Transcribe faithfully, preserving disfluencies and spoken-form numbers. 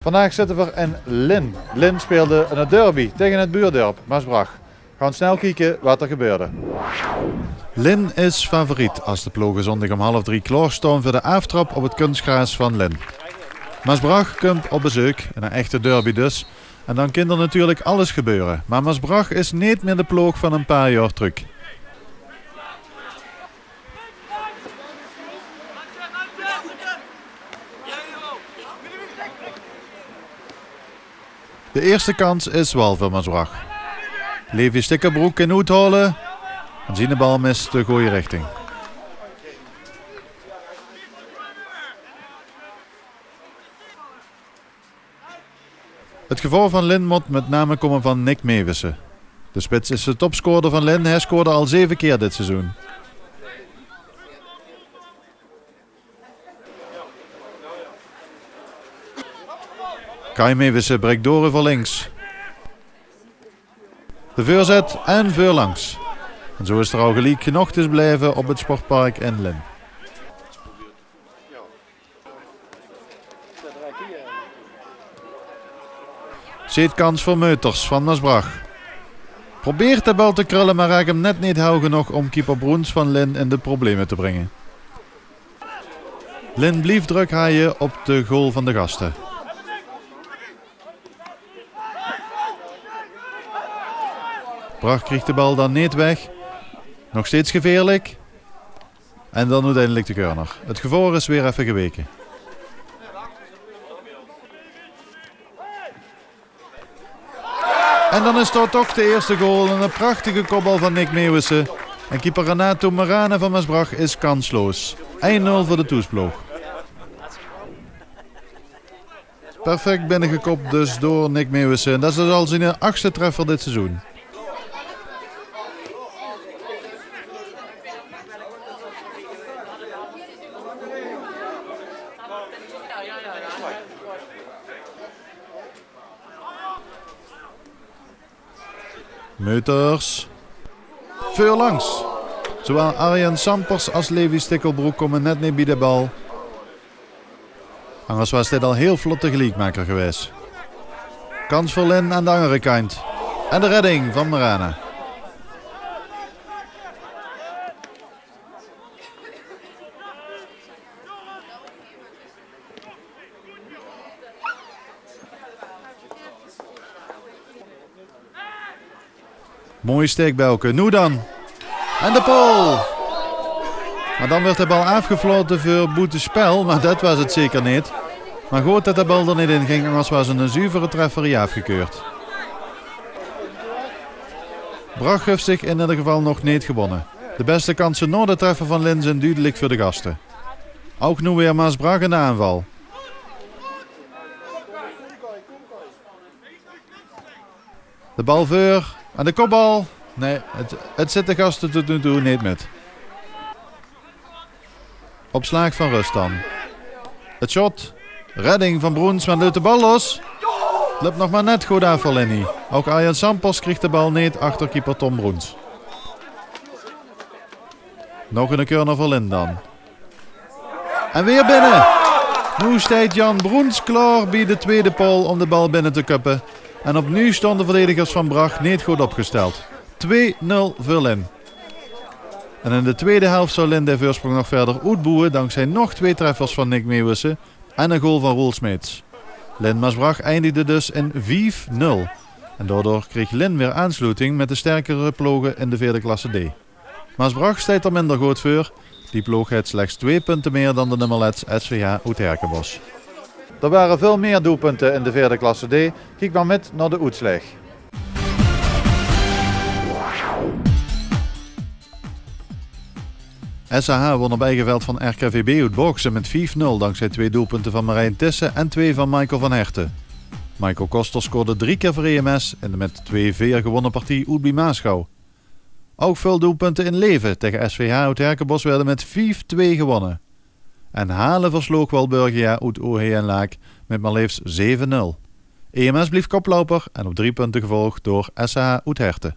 Vandaag zitte v'r in Lin. Lin speelde 'ne derby tege 't buurdörp, Maasbrach. Gaon snel kieke wat d'r gebeurde. Lin is favoriet as de ploge zóndig óm half drie klaorstaon veur de aaftrap op 't kunsgraas van Lin. Maasbrach kump op bezeuk, 'ne echte derby dus. En dan kin d'r natuurlik alles gebeure. Mer Maasbrach is neet mier de ploog van e paar jaor trök. De ierste kans is waal veur Maasbrach. Levi Stikkelbroek kin oethaole. En ziene bal mist de gooj richting. Het gevaor van Lin mót mit name kómme van Nick Mewissen. De spits is de topscorer van Lin. Hae scoorde al zeve kier dit seizoen. Kai Mewissen brik door euver links. De veurzet en veurlangs. En zo is d'r al geliek genóg te belaeve op 't sportpark in Lin. Zeet kans veur Meuters van Maasbrach. Probeert de bal te krölle, mer raak 'm net neet hel genóg óm keeper Broens van Lin in de probleme te bringe. Lin blief drök haje op de goal van de gaste. Brach krieg de bal dan neet weg. Nog steeds geveerlik. En dan oeteindelik de corner. 't Gevaor is weer effe geweke. En dan is dao toch de ierste goal. 'Ne prachtige kopbal van Nick Mewissen. En keeper Renato Merane van Maasbrach is kansloos. Ein nul veur de thoesploog. Perfect binnegekopt dus door Nick Mewissen. En det is dus al ziene achtste treffer dit seizoen. Meuters. Veurlangs. Zowaal Arjen Sampers as Levi Stikkelbroek kómme net neet bie de bal. Angers waas dit al hiel vlot de geliekmaker gewaes. Kans veur Lin aan de angere kantj. En de redding van Merane. Mooi steekbelke. Noe dan. En de paol. Mer dan wuuert de bal aafgeflote veur boetespel. Mer det waas 't zeker neet. Mer good det de bal d'r neet in ging, angers waas 'ne zuvere treffer aafgekeurd. Brach haet zich in eder geval nog neet gewonne. De bèste kanse nao de treffer van Lin zeen dudelik veur de gaste. Ouch noe weer Maasbrach in de aanval. De bal veur. En de kopbal. Nae, 't, 't zit de gaste tot noe toe neet mit. Op slaag van rust dan. 't Sjot. Redding van Broens, mer leut de bal los. 't Löp nog mer net good aaf veur Lin. Ouch Arjen Sampers krieg de bal neet achter keeper Tom Broens. Nog 'ne corner veur Lin dan. En weer binne. Noe steit Jan Broens klaor bie de twiede paol óm de bal binne te köppe. En opnuuj staon de verdedigers van Brach neet good opgesteld. Twee nul veur Lin. En in de twiede helf zou Lin de veursjprong nog wiejer oetboewe, dankzij nog twee treffers van Nick Mewissen en 'ne goal van Roel Smeets. Lin Maasbrach eindigde dus in vief nul. En daodoor kreeg Lin weer aansloeting mit de sterkere ploge in de veerde klasse D. Maasbrach steit d'r minder good veur. Die ploog haet slechs twee punte mier dan de nummerlets S V H oet Herkenbosch. D'r wore väöl mier doelpunte in de veerde klasse D. Kiek mer mit nao de oetslaeg. S A H won op eige veld van R K V B oet Baoksem mit vief nul, dankzij twee doelpunte van Marijn Tissen en twee van Michael van Herten. Michael Koster scoorde drie kier veur E M S in de mit twee veer gewonne partie oet bie Maasgouw. Ouch väöl doelpunte in Leve. Tege S V H oet Herkenbosch woort mit vief twee gewonne. En Hale versloog Walburgia oet O H en Laak mit mer leefs zeve nul. E M S blief koplouper en op drie punte gevolg door S A H oet Herten.